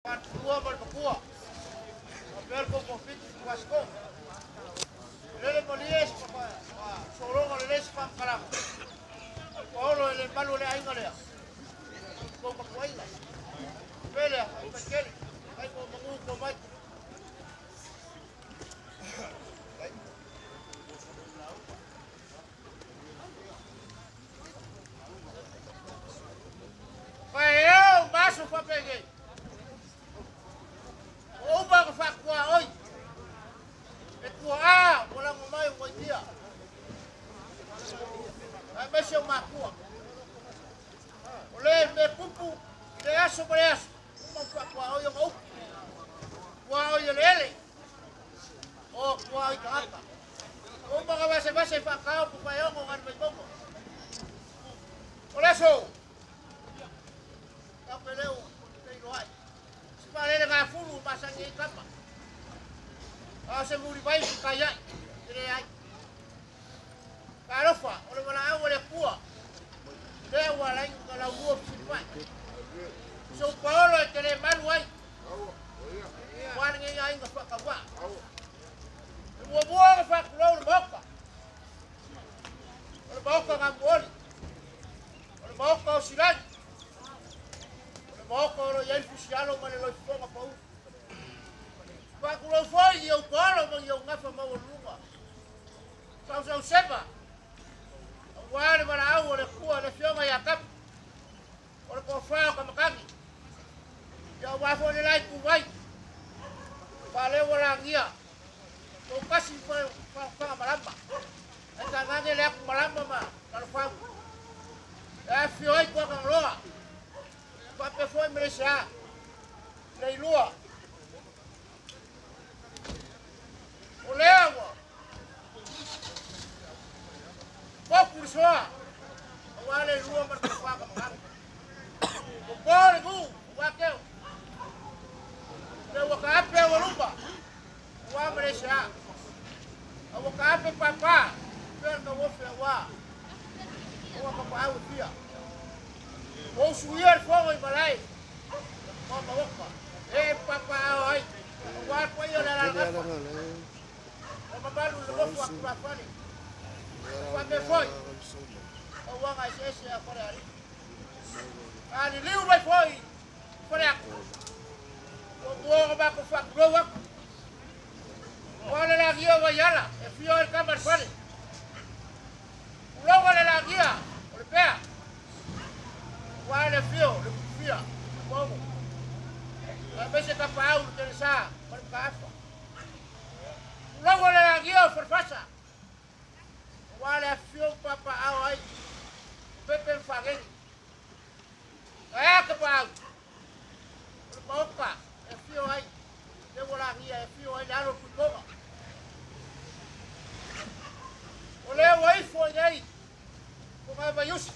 Tua ma le matua. Faapea le koko fitu tuasiko. Lele malie sologa le lesi faamatalaga. Paolo e le malu le aiga lea. Ko matuaiga. Pele ai pakele. Ai mo mangu ko mai. Pai eu maso fa pege. O ba ka fa kwa oi. E tua a wala mo mai mo ia. Ai me se ma kua. O le me pupu le aso mo le aso. Uma fa kwa oi o. Kwa oi le ele. O kwa oi ka ata. O ba ka base base fa ka o pa yo ngan mai bongo. O le so. Ka peleu te ilo ai. Si pa le ga fulu masangi kapa. A se muri vai ka ia. Ile ai. Ka rofa o le wala au le kua. Le wala i ka la uo si pa. So Paolo e te le malu ai. Wana ngi ai nga fa ka wa. Ua mua ka fa ku le moka. O le moka ga moli. O le moka o silani. O le moka o lo iai fusialo ma le loifoga pau. Fa ku lo foi i au Paolo ma i au ngafa mau o lunga. Sau sau sepa. Ua le wala au o le kua le fioga ia kapu. O le kofā o ka makaki. Ia ua fo le lai ku vai. Pa le wala ngia. Ko kasi fa fa malama. Ai ka ngane le aku malama ma ka lo fau. E fio ai kwa ka loa. Pa pe foi me sa. Le lua. O le agua. Ko kursoa. O le lua ma ka fa ka makaki. Ko pole gu, wa keu. Le wa ka ape wa lumba. Wa me sa. O ka ape papa. Fer ka wo fe wa. O ka pa au fia. O suia el fogo i malai. O ma woka. E papa au ai. Wa ko yo la la. O ma balu le wo fa ku fa ni. Wa me foi. O wa ga se se a fore ari. Ali liu mai foi. Fore aku. O mo ba ko fa ku wa. Wala la guía wa yala, e fio el kamar fale. Ulogo le la guía, o le pea. Wala fio, le fia, como. A veces capa au te sa, por kafa. Ulogo le la guía por fasa. Wala fio papa au ai. Pepe fageni. Ah, capa au. O boca, e fio ai. Le wala guía, e fio ai lalo kutoga. O le wai fo nei. Ko mai vai usi.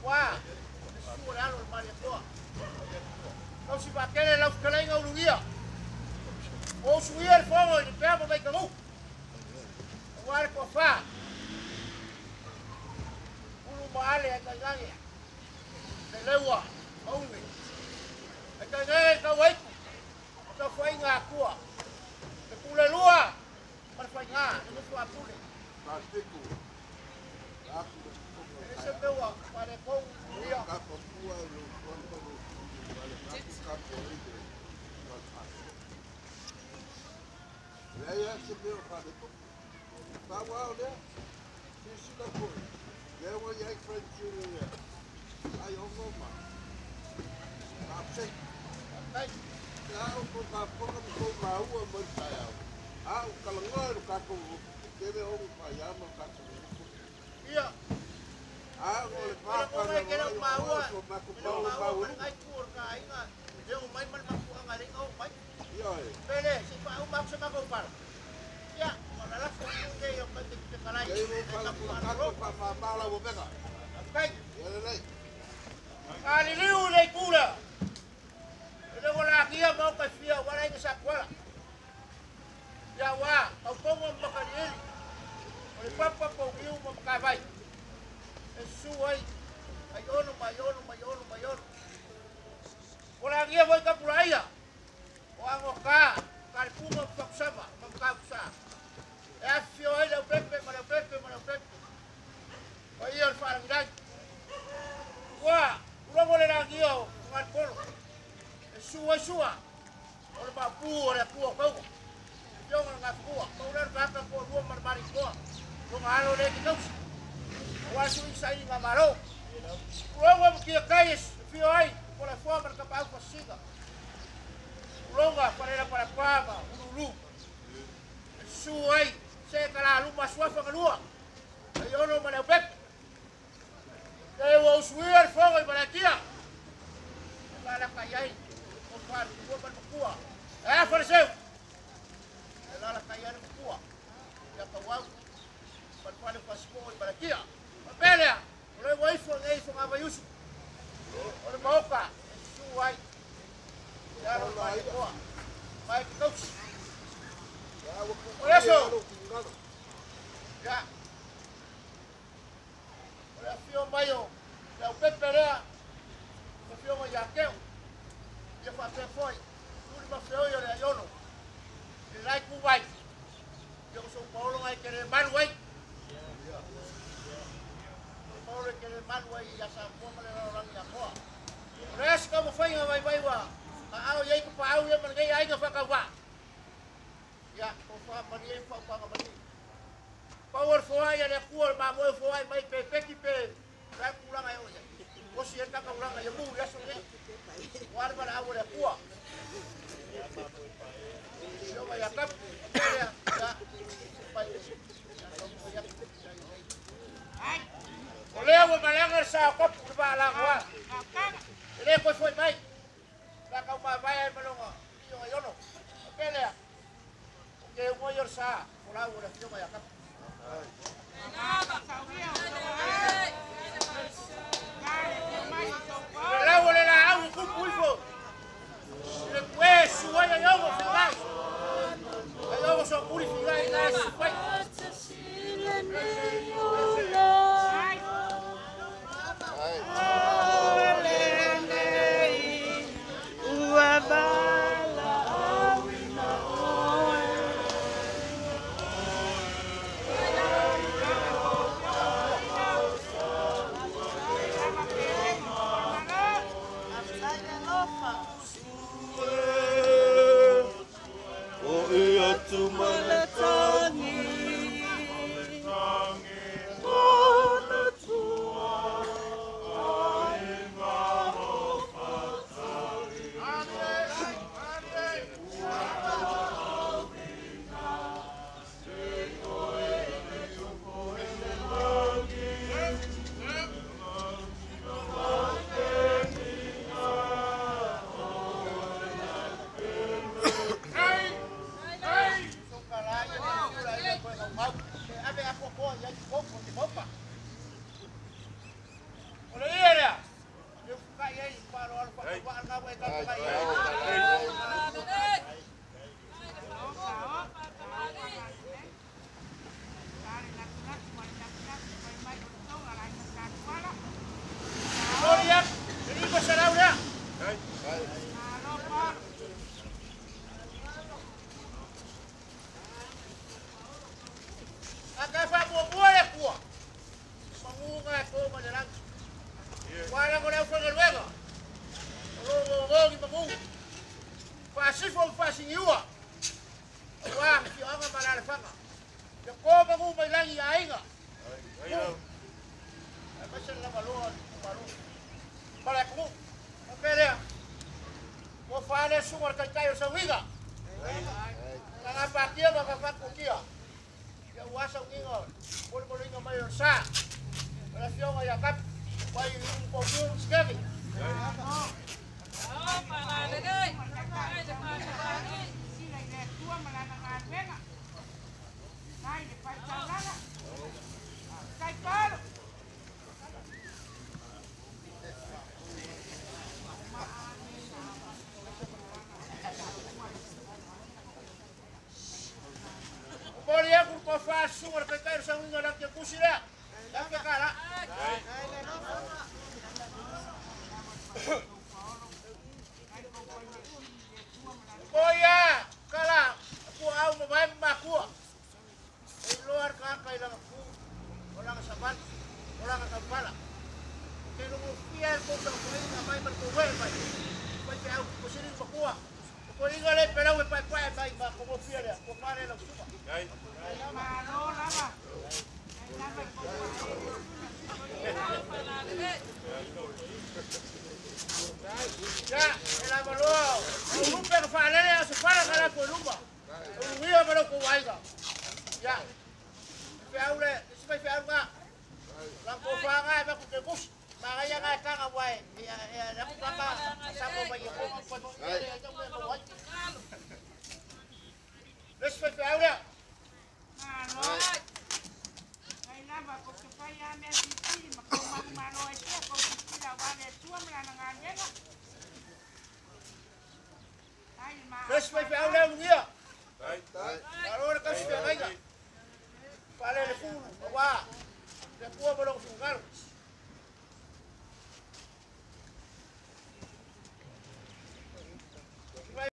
Wa, o su le alo mari toa. Kau si pa kele lau kele ngau lugia. O su ia el fogo i pe mo mai kamu. Wa le ko fa. Ulu ma ale ai kai ngai. Le lewa, maungi. Ai kai ngai ka wai. Ka fai ngā kua. Le pule lua. Para fai ngā, le mufu a pule. Ese peua, pare kou ia. Ia. Ah, o le papa le ke le maua. Le maua ngai ku ka inga. Le o mai mal maku anga le o mai. Ia e. Pele, si pa o ma se ma ko pala. Ia, o la la fo ku ke yo ka te kalai. Ke mo pala ku ka ko pa ma mala wo mega. Kai. Ia le lei. Ali liu le kula. Le wala kia mau ka fia wala inga sa kuala. Ia wa, kau pongo makalieli. O le papa pau iu ma makavai. E su ai, ai ono mai ono mai ono mai ono. Wala Ia foi kapulaia. O ango ka kalipunga pakusama mamkakusa. E afio ai le pepe ma le pepe ma le pepe. O ia o le faalagilagi. Ua ulogo le lagia o Fogalipolo. E sua ai sua. O le mapu o le atua o kauga. Fioga le gafua. Paulea le tagata toalua ma le malikoa. Loga alo le ke tausi. Aua sui sailiga malo. Ulogo e makia kai e fio ai. O le foa ma le kapaau fasiga. Uloga palela palapā ma ululu. E susu ai se kalaluma suafa galua. Ai ono ma le aupepe. E ua usuia le fogo i Malakia. E lalaka i ai. O faalupua ma le makua. E afa le seu. E lalaka i ai le makua. Ia tauau. Palefale fasipo'o i Malakia. Mapea lea. O le ua ifo nei fogavaiusu. O le maoka e susu ai. Ia alo le mai ke tausi. O le aso. Ia. O le afio mai o le aupepe lea. O afioga ia Keo. Ia faapea foi. Tuli ma feoi o le aiono. I le lai kuvai. Ia o sou paolo ngai ke le malu ai. Paolo ke le malu ai ia Samoa ma le lalolagi atoa. O le asi taumafaiga vaivai ua aao iai ka paau ia ma lenei aiga faatauvaa. Ia, tofa malie ma faaupaga malie. Pau o le foai a le Atua o le mamoe o foai mai pe peki pe lae tulaga e oo iai. Osi ai le tataulaga ia mu i aso lenei. Ua le valaau a le Atua. Sioga ia tapu, lea, ia, pai, ia, o lea ua malaga le sa o kapu le vaalagoa. E le koe foi mai. La kau mavae ai maloga fioga i ono. Faapea lea. O ke uga ia o le sa o lau o le afioga ia kapu. O le lau o le laau o kupu ifo. I le pue suai ai ogo figai. Ai ogo so puri figai na e sufai. O ia tu malatangi. O le ia lea. Le fukai ai palo alo fa wa nga wa ka ka ia. Gloria, le sarau lea. Aka fa muamua le Atua. Maguga e ko ma le lagi. Wala ko le aufaigaluega. O lo gogogi magu. Faasifo ma faasigiua. Auā afioaga ma alalafaga. Ia ko magu mai lagi i aiga. Aemaise le lavaloa o le itumalo. Ma le atunuu. Faapea lea. Ua faale susuga o le taitai o le sauiga. Tagapatia ma fafatuatia. Ia ua saugiga molimoliga mai o le sa. O le afioga ia Kapu. Vai um pouquinho escreve. O Boria com o faz sugar que quero saugiga lá que kusira. Lá que cara. fia lea, ko pare la suba. Malo lava. Ya, e la maloa, o lupe ka whaalele a se whala ka la ko luma. O luia ma ko waiga. Ya. Fe aule, se fai fe aunga. La ko whanga e maku te kusi. Ma ya nga tanga wai. Ya ya la ku kaka sa ko mai ko ko ko. Les fai fe aule. Malo. Ai lava ko te fai a mea sisi ma ko malo e tia ko sisi la wa le tua ma la nga nega. Ai ma. Les fai fe aule luia.